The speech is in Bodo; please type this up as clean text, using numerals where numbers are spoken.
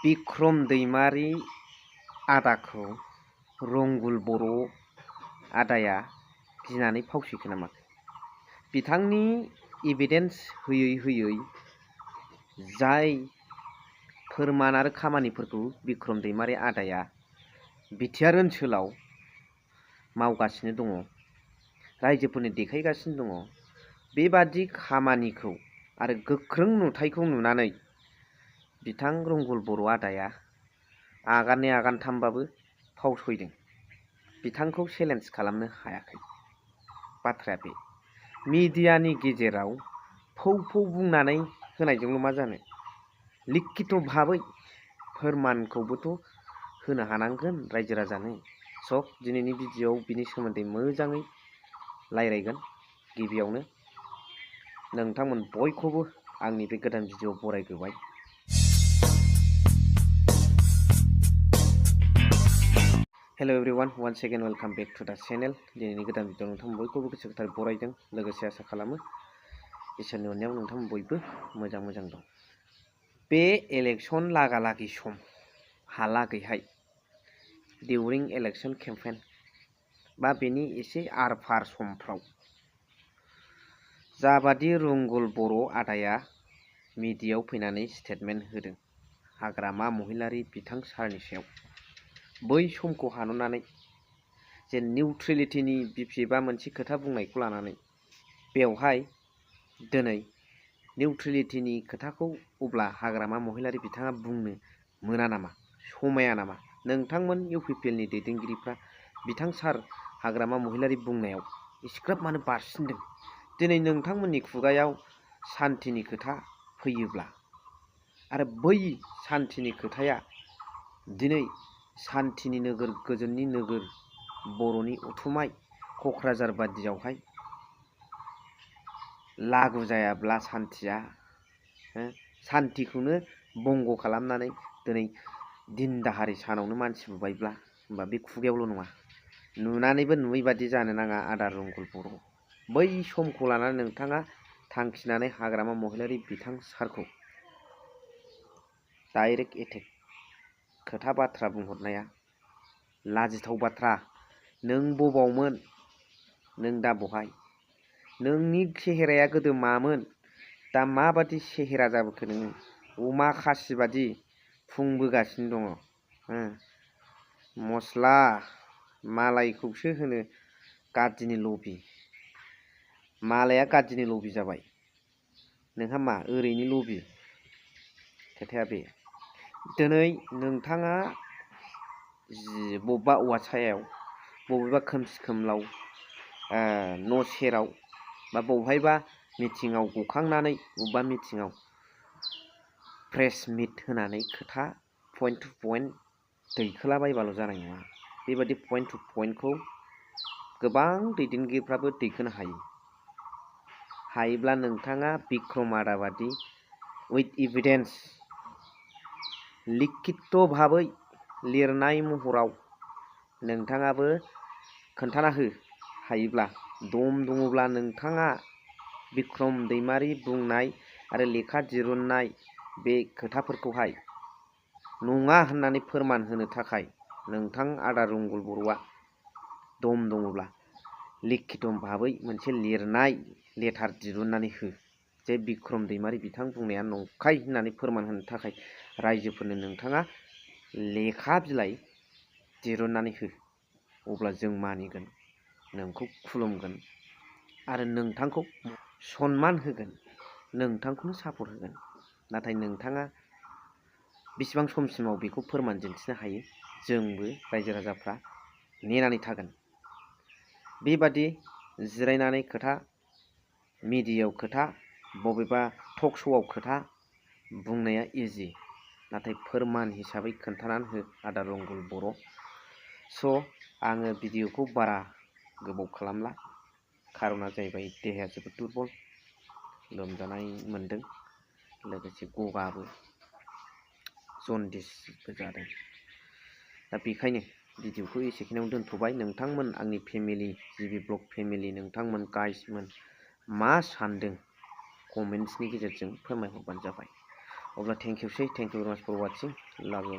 बिक्रम दैमारि आदाखौ रंगुल बर' आदाया गिनानै फावसयखो नामा? बिथांनि एभिडेन्स होयै होयै जाय फोरमान आरो खामानिफोरखौ बिक्रम दैमारि आदाया बिटिआर ओनसोलाव मावगासिनो दङ, रायजोफोरनो देखायगासिनो दङ, बेबादि खामानिखौ आरो गोख्रों नुथायखौ नुनानै बिथां रंगुल बर' आदाया आगाननै आगानथामबाबो फावसयदों। बिथांखौ चेलेन्ज खालामनो हायाखै। बाथ्राया बे मिडियानि गेजेराव फौ बुंनानै होनायजोंल' मा जानो, लिखित भाबै फोरमानखौबोथ' होनो हानांगोन रायजो राजानो। स' दिनैनि भिडिअ'आव बिनि सोमोन्दै मोजाङै रायज्लायगोन। गिबियावनो नोंथांमोन बयखौबो आंनि बे गोदान भिडिअ बरायग्रोबाय। Hello' everyone, once again welcome back to the channel. दिनैनि गोदान भिडिअ नोंथांमोन बयखौबो गोसो गोथार बरायदों, लोगोसे आसा खालामो इसोरनि अननायाव नोंथांमोन बयबो मोजां दं। बे इलेक्सन लागालागि सम हालागैहाय डिउरिं इलेक्सन केम्पेन बा बेनि एसे आरफार समफ्राव जाबादि रंगुल बर' आदाया मिडियायाव फैनानै स्टेटमेन्ट होदों हाग्रामा महिलारि बिथां सारनि सायाव, बै समखौ हाननानै जे निउट्रेलिटिनि बिपि बा मोनसे खोथा बुंनायखौ लानानै बेवहाय दिनै निउट्रेलिटिनि खोथाखौ अब्ला हाग्रामा महिलारि बिथाङा बुंनो मोना नामा, समाया नामा? नोंथांमोन इउपिपिएलनि दैदेनगिरिफ्रा बिथां सार हाग्रामा महिलारि बुंनायाव इसिग्राब मानो बारसिनदों? दिनै नोंथांमोननि खुगायाव सान्थिनि खोथा फैयोब्ला आरो बै सान्थिनि खोथाया दिनै सान्थिनि नोगोर, गोजोननि नोगोर, बर'नि उथुमाय क'क्राझार बादियावहाय लागु जायाब्ला सान्थिया, सान्थिखौनो बंग' खालामनानै दिनै दिन दाहारि सानावनो मानसि बुबायब्ला, होमबा बे खुगायावल' नङा, नुनानैबो नुयै बादि जानो नाङा आदा रंगुल बर'। बै समखौ लानानै नोंथाङा थांखिनानै हाग्रामा महिलारि बिथां सारखौ डाइरेक्ट एटेक खोथा बाथ्रा बुंहरनाया लाजिथाव बाथ्रा। नों बबावमोन? नों दा बहाय? नोंनि सेहेराया गोदो मामोन? दा माबादि सेहेरा जाबोखो नोङो? अमा खासि बादि फुंबोगासिनो दङ। मस्ला मालायखौसो होनो गादिनि लबि। मालाया गादिनि लबि जाबाय, नोंहा मा ओरैनि लबि? खोथाया बे। दिनै नोंथाङा बबेबा औवा सायाव, बबेबा खोमसि खोमलाव न' सेराव बा बबेहायबा मिटिङाव गखांनानै बबेबा मिटिङाव प्रेस मिट होनानै खोथा पइन्ट टु पइन्ट दैखोलाबायबाल' जानाय नङा। बेबादि पइन्ट टु पइन्टखौ गोबां दैदेनगिरिफ्राबो दैखोनो हायो। हायोब्ला नोंथाङा बिक्रम आदा बादि उइथ एभिडेन्स लिखित भाबै लिरनाय महराव नोंथाङाबो खोन्थाना हो। हायोब्ला दम दङब्ला नोंथाङा बिक्रम दैमारि बुंनाय आरो लेखा दिरुननाय बे खोथाफोरखौहाय नङा होननानै फोरमान होनो थाखाय नोंथां आदा रंगुल बर'आ दम दङब्ला लिखित भाबै मोनसे लिरनाय लेटार दिरुननानै हो जे बिक्रम दैमारि बिथां बुंनाया नंखाय होननानै फोरमान होनो थाखाय रायजोफोरनो नोंथाङा लेखा बिलाइ दिरुननानै हो। अब्ला जों मानिगोन, नोंखौ खुलुमगोन आरो नोंथांखौ सनमान होगोन, नोंथांखौनो सापर्ट होगोन। नाथाय नोंथाङा बेसेबां समसिमाव बेखौ फोरमान दिन्थिनो हायो, जोंबो रायजो राजाफ्रा नेनानै थागोन। बेबादि जिरायनानै खोथा, मिडियायाव खोथा, बबेबा टक श'आव खोथा बुंनाया इजि, नाथाय फोरमान हिसाबै खोन्थानानै हो आदा रंगुल बर'। स' आङो भिडिअखौ बारा गोबाव खालामला, खार'ना जाहैबाय देहाया जोबोद दुरबल, लोमजानाय मोनदों, लोगोसे गगाबो, जन्दिसबो जादों। दा बेखायनो भिडिअखौ एसेखिनियावनो दोनथ'बाय। नोंथांमोन आंनि फेमिलि, जिबि ब्लग फेमिलि, नोंथांमोन गाइसमोन मा सानदों कमेन्ट्सनि गेजेरजों फोरमायहरबानो जाबाय। अब्ला थेंक इउसै, थेंक इउ भेरि माच फर वाचिं, लाभ इउ।